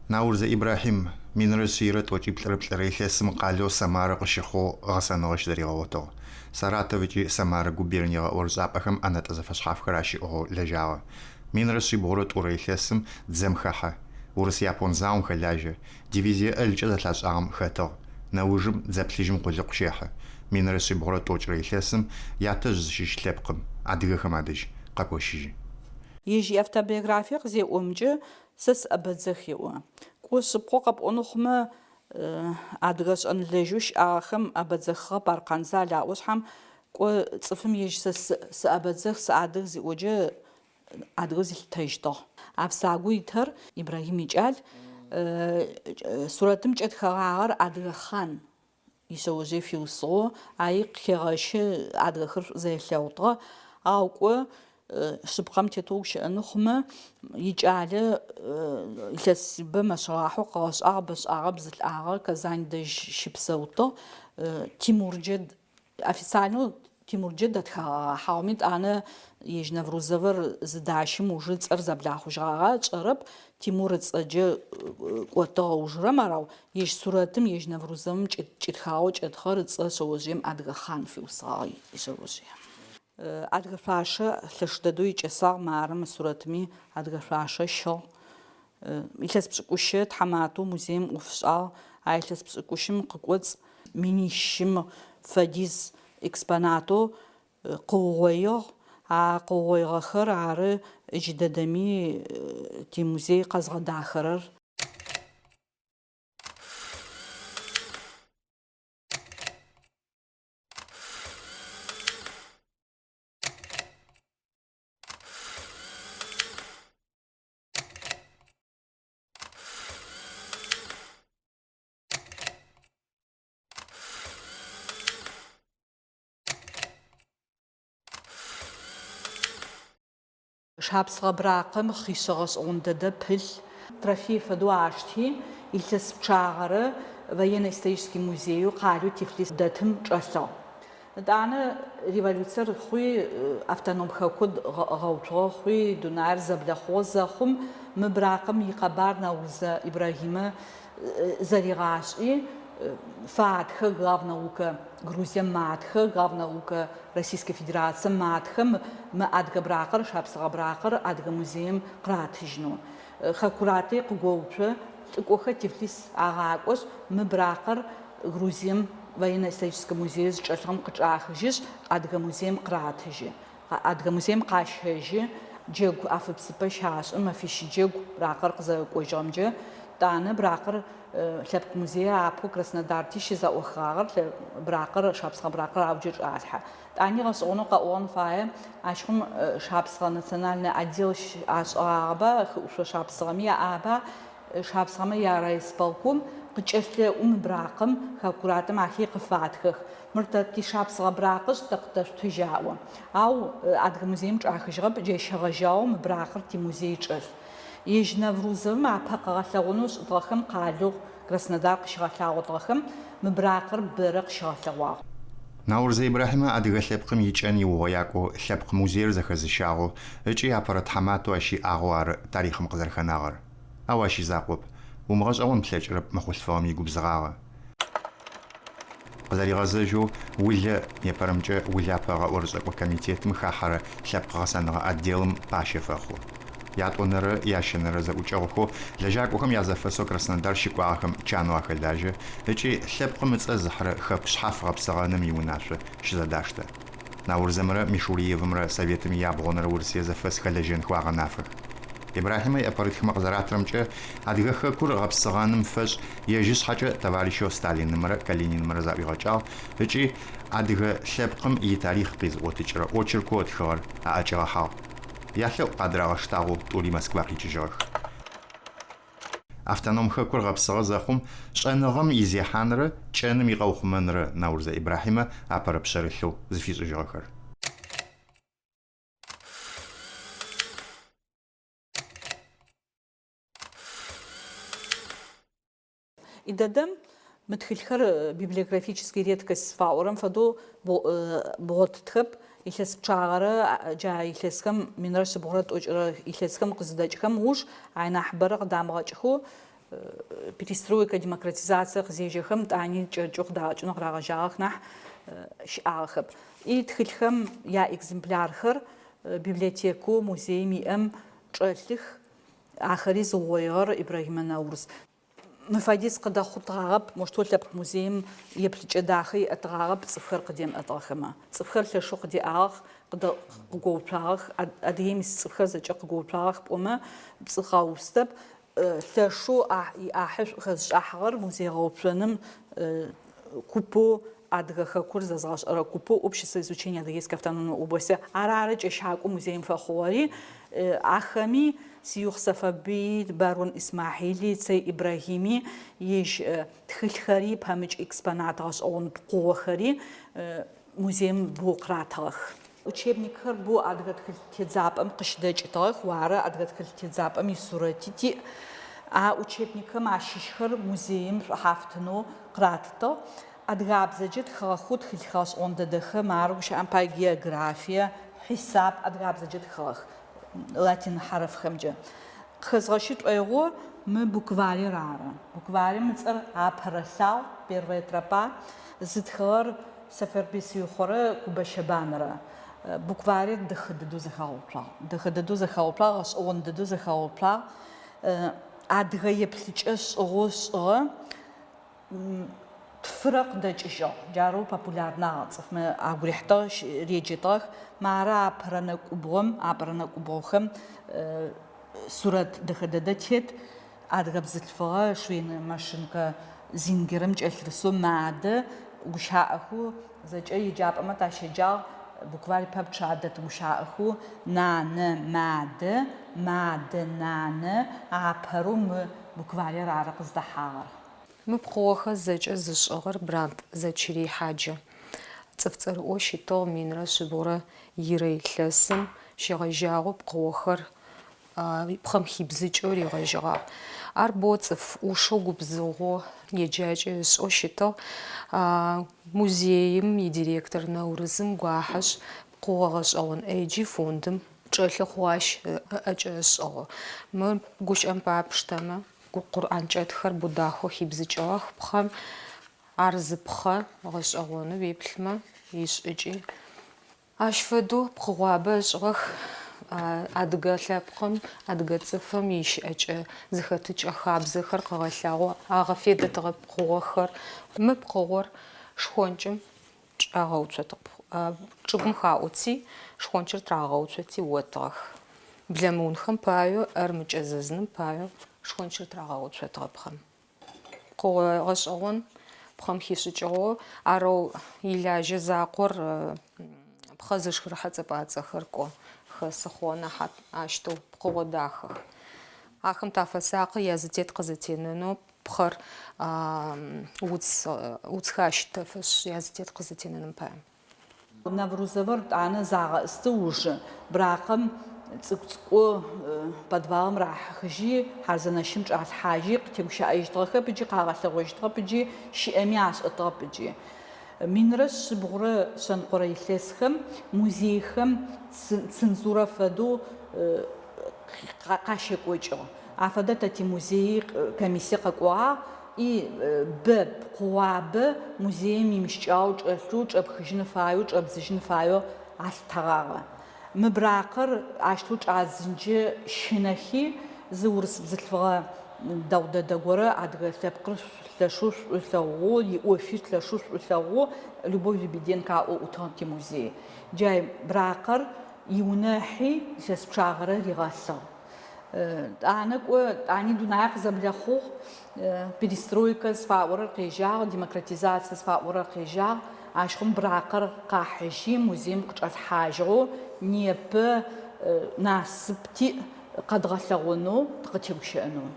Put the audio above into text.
Наурзэ Ибрахьим 1142 илъэсым къалэу Самарэ къыщыхъугъ, гъэсэныгъэ щызэригъэгъотыгъ. Саратов ыкӏи Самарэ губерние гъэӏорышӏапӏэхэм ӏэнэтӏэ зэфэшъхьафхэр ащиӏыгъэу лэжьагъэ. 1302 илъэсым дзэм хэхьэ. Урыс-япон заом хэлажьэ. Дивизие ӏэлкӏэ зэлъашӏагъэм хэтыгъ. Нэужым Дзэ Плъыжьым къулыкъу щехьы. 1390 илъэсым ятэжъ зыщыщ лъэпкъым, адыгэхэм адэжь, къэкощыжьы. Ежь иавтобиографие къызеӏомкӏэ, сэ сыабэдзэх еӏо. Кӏо, шъыпкъэу къэпӏонэу хъумэ, адыгэ шӏэнлэжьэу щыӏагъэхэм абэдзэхыгъэп ар къанзал аӏо шъхьам, кӏо, цӏыфым ежь сэ сыабэдзэх, сыадыг зиӏокӏэ, адыгэу зилъытэжьытыгъ. Апсагу итэр Ибрахьим икӏал, сурэтым кӏэтхэгъагъэр адыгэ хъан ишъэожъые фиусыгъэу, аи къыхегъэщы адыгэхэр шӏу зэрилъэгъутыгъэ, ау кӏо, шъыпкъэм тетэу ущыӏэнэу хъумэ, икӏалэ илъэсыбэ мэшӏэгъахьэу къыгъэшӏагъ, бэшӏагъэп зылӏагъэр, Казань дэжь щыпсэутыгъ, Тимурджэ Официальнэу Тимурджэ дэтхэгъэгъэ хьауми тӏанэ ежь Наврузовыр зыдащым ужы цӏэр зэблахъужьыгъагъа тшӏэрэп, Тимур ыцӏэджэ кӏотыгъ ыужырэм, ар ау ежь сурэтым ежь Наврузовым кӏитхагъэу кӏэтыгъэр ыцӏэ шъэожъыем Адыгэ хъан фиусыгъагъ ишъэожъые. Адыгэ шъуашэ лъэш дэдэу икӏэсагъ, мары мы сурэтми адыгэ шъуашэ щыгъ. Илъэс пшӏыкӏущэ тхьаматэу музеим ӏоф ышӏагъ. А илъэс пшӏыкӏущым къыкӏоцӏ минищым фэдиз экспонатэу къыугъоигъ. А къыугъоигъэхэр ары джыдэдэми тимузей къэзгъэдахэрэр. Шапсыгъэ быракъым хъишъэ гъэшӏэгъон дэдэ пылъ. Трофей фэдэу ашти, илъэс пчъагъэрэ военно-исторический музееу къалэу Тифлис дэтым чӏэлъыгъ. Етӏанэ революциер хъуи, автоном хэку гъэуцугъэ хъуи, дунаир зэблэхъугъэ зэхъум, мы быракъым икъэбар Наурзэ Ибрахьимэ зэригъашӏи, фатхэ Главнаука Грузием матхэ, Главнаука Российской Федерацием матхэ мы адыгэ быракъыр, шапсыгъэ быракъыр Адыгэ музеим къыратыжьынэу. Хакурати къыгоуцо, лӏыкӏохэр Тифлис агъакӏошъ, мы быракъыр Грузием военно-историческэ музееу зычӏэлъыгъэм къычӏахыжьышъ, Адыгэ музеим къыратыжьы. Адыгэ музеим къащэжьы, джэгу Афыпсыпэ щашӏы, мэфищ джэгу быракъыр къызэрэкӏожьыгъэмкӏэ. Тӏанэ быракъыр Лъэпкъ музее апэу Краснодарти щызэӏуахыгъагъэр быракъыр, шапсыгъэ быракъыр ауджэ чӏалъхьэ. Тӏани гъэшӏэгъонэу къэӏогъэн фае, ащыгъум шапсыгъэ национальнэ отдел ашӏыгъагъэба, хыӏушъо шапсыгъэми яӏаба, шапсыгъэмэ я райисполком къыкӏэлъэӏу мы быракъым, Хакуратым ахи къыфатхэх. Мыр тэ тишапсыгъэ быракъышъ, тэ къытэшъутыжь аӏо. Ау Адыгэ музеим чӏахыжьыгъэп, джащ щегъэжьагъэу мы быракъыр тимузей чӏэлъ. Ежь Наврузовым апэ къэгъэлъэгъонэу ышӏытыгъэхэм къалэу Краснодар къыщигъэлъагъотыгъэхэм мы быракъыр бэрэ къыщигъэлъэгъуагъ. Наурзэ Ибрахьимэ адыгэ лъэпкъым икӏэн иугъоякӏоу Лъэпкъ музеир зэхэзыщагъэу ыкӏи апэрэ тхьаматэу ащ иӏагъэу ары тарихъым къызэрхэнагъэр. Ау ащ изакъоп, умыгъэшӏэгъон плъэкӏырэп мы хъулъфыгъэм игубзыгъагъэ. Къызэригъэзэжьэу Улэ, непэрэмкӏэ Улапэ гъэӏорышӏэкӏо комитетым хахьэрэ лъэпкъ гъэсэныгъэ отделым пащэ фэхъу. Ятӏонэрэ, ящэнэрэ зэӏукӏэгъухэу лэжьакӏохэм язэфэсэу Краснодар щыкӏуагъэхэм чанэу ахэлажьэ ыкӏи лъэпкъым ыцӏэ зыхьырэ хэку шъхьаф гъэпсыгъэным иунашъо щызэдаштэ. Наурзэмрэ Мишуриевымрэ Советым иябгъонэрэ Урысые зэфэс хэлэжьэнхэу агъэнафэх. Ибрахьимэ иӏэпэрытхымэ къызэратырэмкӏэ, Адыгэ хэкур гъэпсыгъэным фэшӏ ежь ышъхьэкӏэ товарищэу Сталинымрэ Калининымрэ заӏуигъэкӏагъ ыкӏи адыгэ лъэпкъым итарихъ къизыӏотыкӏырэ очеркэу ытхыгъэр аӏэкӏигъэхьагъ. Ялъэӏу къадырагъэштагъэу тӏури Москва къикӏыжьыгъэх. Автоном хэкур гъэпсыгъэ зэхъум, шӏэныгъэм изехьанрэ кӏэным икъэухъумэнрэ Наурзэ Ибрахьимэ апэрэ пшъэрылъэу зыфишӏыжьыгъэхэр. Идэдэм мы тхылъхэр библиографический редкость зыфаӏорэм фэдэу бгъотытхэп. Илъэс пчъагъэрэ джа илъэсхэм минрэ шъибгъурэ тӏокӏырэ илъэсхэм къызыдэкӏхэм ыуж ай нахьыбэрэ къыдамыгъэкӏхэу. Перестройка, демократизация къызежьэхэм тӏани кӏэрыкӏэу къыдагъэкӏынэу къырагъэжьагъэх нахь щыӏагъэхэп. И тхылъхэм яэкземплярхэр библиотекэу музеим иӏэм чӏэлъых, ахэри зыугъоигъэр Ибрагимэ Наурыз. Мы фэдиз къыдэхъутгъагъэп, мощтэу Лъэпкъ музеим еплъыкӏэ дахэ иӏэтыгъагъэп цӏыфхэр къыдемыӏэтыгъэхэмэ. Цӏыфхэр лъэшэу къыдеӏагъэх, къыгоуцуагъэх, Адыгеим ис цӏыфхэр зэкӏэ къыгоуцуагъэх пӏомэ пцӏы къэуустэп. Лъэшэу иӏахьышӏу хэзышӏахьыгъэр музей гъэуцоным купэу Адыгэ хэкур зэзгъэшӏэрэ купэу Общество изучения Адыгейской автономной области ар ары кӏэщакӏоу музеим фэхъугъэри. Ахэми Сиюхъ Сэфэрбыйи, Барон Исмахьили, Цэй Ибрахьими ежь тхылъхэри, пэмыкӏ экспонат гъэшӏэгъон пкъыгъохэри музеим боу къыратыгъэх. Учебникхэр боу Адыгэ тхылъ тедзапӏэм къыщыдэкӏытыгъэх, уары Адыгэ тхылъ тедзапӏэм исурэти тиӏ. А учебникхэм ащыщхэр музеим шӏухьафтынэу къыратытыгъ. Адыгабзэкӏэ тхыгъэхэу тхылъ гъэшӏэгъон дэдэхэм ар гущыӏэм пае географие, хьисап адыгабзэкӏэ тхыгъэх, латин хьарыфхэмкӏэ. Къыхэзгъэщы шӏоигъор мы букварыр ары. Букварым ыцӏэр Апэрэ лъагъу, Первая тропа, зытхыгъэр Сэфэрбый Сыихъорэ Кубэ Щэбанэрэ. Букварыр дэхэ дэдэу зэхэгъэуцуагъ. Дэхэ дэдэу зэхэгъэуцуагъ, гъэшӏэгъон дэдэу зэхэгъэуцуагъ. Адыгэ еплъыкӏэ шӏыгъэу шӏыгъэ. Тфырэ къыдэкӏыжьыгъ. Джарэу популярнагъ, цӏыфмэ агу рихьытыгъ, реджэтыгъэх. Мары апэрэ нэкӏубгъом, апэрэ нэкӏубгъохэм сурэт дэхэ дэдэ тет. Адыгэ бзылъфыгъэ швейная машинкэ Зингерым кӏэлъырысэу мадэ, гущаӏэхэу зэкӏэ еджапӏэмэ тащеджагъ, букварь пэпчъ адэт гущаӏэхэу нанэ, мадэ, мадэ, нанэ, апэрэу мы букварыр ары къыздэхьагъэр. Мы пкъыгъохэр зэкӏэ зышӏыгъэр Брантӏ Зэчэрый хьаджэ. Цӏыф цӏэрыӏоу щытыгъ минрэ шъибгъурэ ирэ илъэсым щегъэжьагъэу пкъыгъохэр пхъэм хибзыкӏэу ригъэжьэгъагъ. Ар боу цӏыф ӏушэу, губзыгъэу, еджакӏэ ышӏэу щытыгъ. Музеим идиректор Наурызым гуахьэшъ, пкъыгъо гъэшӏэгъон ӏэджи фондым чӏэлъы хъугъэ ащ ыӏэкӏэ ышӏыгъэу. Мы гущыӏэм пае пштэмэ, Къурӏанкӏэтхэр боу дахэу хибзыкӏыгъэх пхъэм. Ар зы пхъэ гъэшӏэгъоны уеплъымэ, ишӏыкӏи. Ащ фэдэу пкъыгъуабэ ышӏыгъэх адыгэ лъэпкъым, адыгэ цӏыфым ищыӏэкӏэ зэхэтыкӏэ хабзэхэр къыгъэлъагъоу агъэфедэтыгъэ пкъыгъохэр. Мы пкъыгъор шхончым чӏагъэуцотыгъ. Чӏыгум хаӏути, шхончыр тырагъэуцоти отыгъэх. Блэмыунхэм пае, ӏэр мыкӏэзэзыным пае шхончыр тырагъэуцотыгъэ пхъэм. Пкъыгъо гъэшӏэгъон пхъэм хишӏыкӏыгъэу, арэу илажьэ закъор пхъэ зышхырэ хьэцӏэ-пӏацӏэхэр кӏо хэсы хъугъэ нахь ащтэу пкъыгъо дахэх. Ахэм тафэсакъы язытет къызэтенэнэу пхъэр уц уцхэр ащытэфэшъ язытет къызэтенэным пае. Наврузовыр тӏанэ загъэӏысты ужы бракъым цӏыкӏу-цӏыкӏоу подвалым рахьыхыжьи, хьарзэнэщым чӏалъхьажьи, къытегущыӏэжьытыгъэхэп ыджи, къагъэлъэгъожьытыгъэп ыджи, щыӏэми ашӏэтыгъэп ыджи. Минрэ шъибгъурэ шъэныкъорэ илъэсхэм музейхэм цензурэ фэдэу къащекӏокӏыгъ. Афэдэ тэ тимузеи комиссие къэкӏогъагъ. И бэ пкъыгъуабэ музеим имыщыкӏагъэу чӏэлъэу, чӏэпхыжьын фаеу, чӏэбдзыжьын фаеу алъытэгъагъэ. Мы бракъыр ащтэу чӏадзынкӏэ щынэхи, зы урыс бзылъфыгъэ дэгъу дэдэ горэ адыгэ лъэпкъыр лъэшэу шӏу ылъэгъугъэу, иӏофи лъэшэу шӏу ылъэгъугъэу Любовь Лебеденко аӏоу ӏутыгъ тимузей. Джай бракъыр иунэ ыхьи, илъэс пчъагъэрэ ригъэлъыгъ. Тӏанэ кӏо, тӏани дунаир къызэблэхъугъ, перестройкэ зыфаӏорэр къежьагъ, демократизацие зыфаӏорэр къежьагъ. Ащыгъум бракъыр къахьыжьи, музеим къычӏэлъхьажьыгъэу непэ насып тиӏ къэдгъэлъэгъонэу, тыкъытегущыӏэнэу.